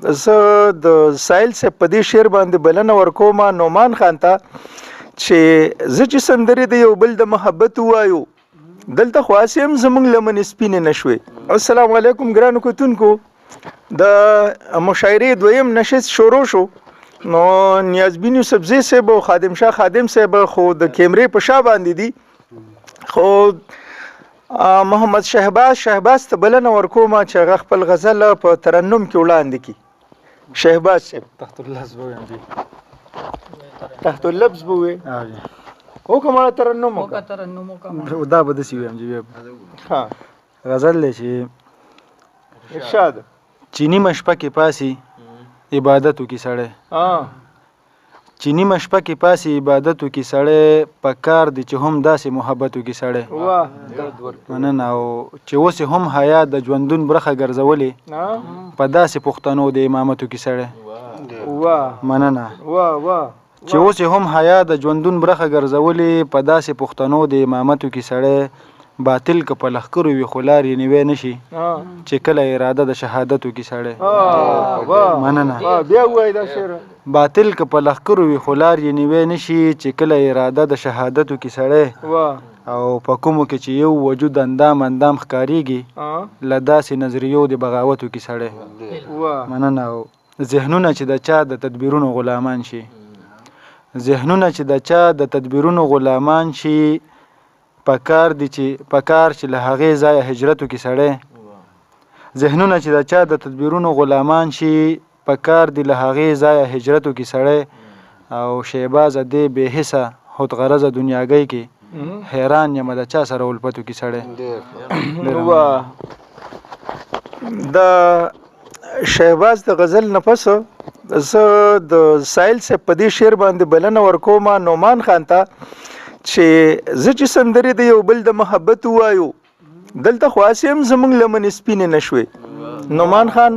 زه د ساحل صاحب په دې شعر باندې بلنه ورکوم نعمان خان ته چې زه چې سندرې د یو بل د محبت ووایو، دلته خو هسې هم زموږ لمنې سپینې نه شوې. السلام علیکم ګرانو کتونکو، د مشاعرې دویم نشست شروع شو. نو نیازبین یوسفزی صاحب او خادم شاه خادم صاحب خو د کیمرې په شا باندې دي، خو محمد شهباز شهباز ته بلنه ورکوم چې هغه خپل غزل په ترنم کې وړاندې کړي. شهباز صاحب، تحت اللفظ به ویم جی. تحت اللفظ به وې او کومه ترنم وکړه؟ ترنم وکړه. دا به داسې ویم جی. ها. غزل دی چې ارشاد. چې نیمه شپه کې پاسي عبادت وکړي سړی، چې نیمه شپه کې پاسي عبادت وکړي سړی، په کار دی چې هم داسې محبت وکړي سړی. واه. مننه. او چې اوس یې هم حیا د ژوندون برخه ګرځولې، په داسې پښتنو د امامت وکړي سړی. واه. مننه. واه واه. چې اوس یې هم حیا د ژوندون برخه ګرځولې، په داسې پښتنو د امامت وکړي سړی. باطل که په لښکرو وي خو لار یې نیوی نه شي، چې کله اراده د شهادت وکړي سړی. واه. مننه. بیا ووایه دا شعر. باطل که په لښکرو وي خو لار یې نیوی نه شي، چې کله اراده د شهادت وکړي سړی. او په کومو کې چې یو وجود اندام اندام ښکاریږي، له داسې نظریو د بغاوت وکړي سړی. مننه. او ذهنونه چې د چا د تدبیرونو غلامان شي، ذهنونه چې د چا د تدبیرونو غلامان شي، پکار دي چې پکار چې له هغې ځایه هجرت وکړي سړی. ذهنونه چې د چا د تدبیرونو غلامان شي، پکار دي له هغې ځایه هجرت وکړي سړی. او شهبازه دې بې حسه خود غرضه دنیاګۍ کې حیران یم د چا سره الفت وکړي سړی. واه. د شهباز د غزل نه پس زه د ساحل صاحب په دې شعر باندې بلنه ورکوم نعمان خان ته چې زه چې سندرې د یو بل د محبت ووایو، دلته خو هسې هم زموږ لمنې سپینې نه شوې. نعمان خان،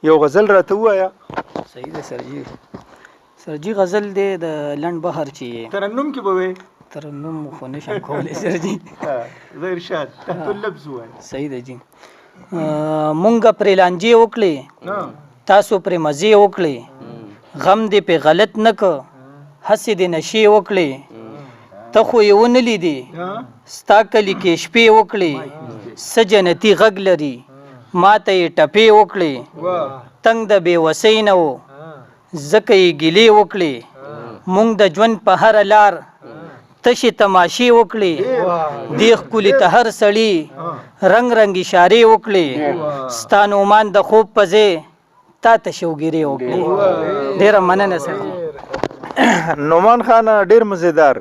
یو غزل راته ووایه. صحیح ده سر جی. سر جی، غزل دی د لنډ بحر چې ترنم کې به وې. ترنم خو نشم کولی سر جی. زه ارشاد، تحت اللفظ ووایه. صحیح ده جی. مونږ پرې لانجې وکړې، تاسو پرې مزې وکړې، غم دې پې غلط نه که، هسې دې نشې وکړې، ته خو یې ونه لیدې، ستا کلي کې شپې وکړې، څه جنتي غږ لري، ما ته یې ټپې وکړې، تنګ د بې وسۍ نه و ځکه یې ګیلې وکړې، مونږ د ژوند په هره لار تشې تماشې وکړې، دې ښکلي ته هر سړي رنګ رنګ اشارې وکړې، ستا نومان د خوب په ځای تا ته شوګیرې وکړې. ډېره مننه سر. نعمان خان، ډیر مزیدار.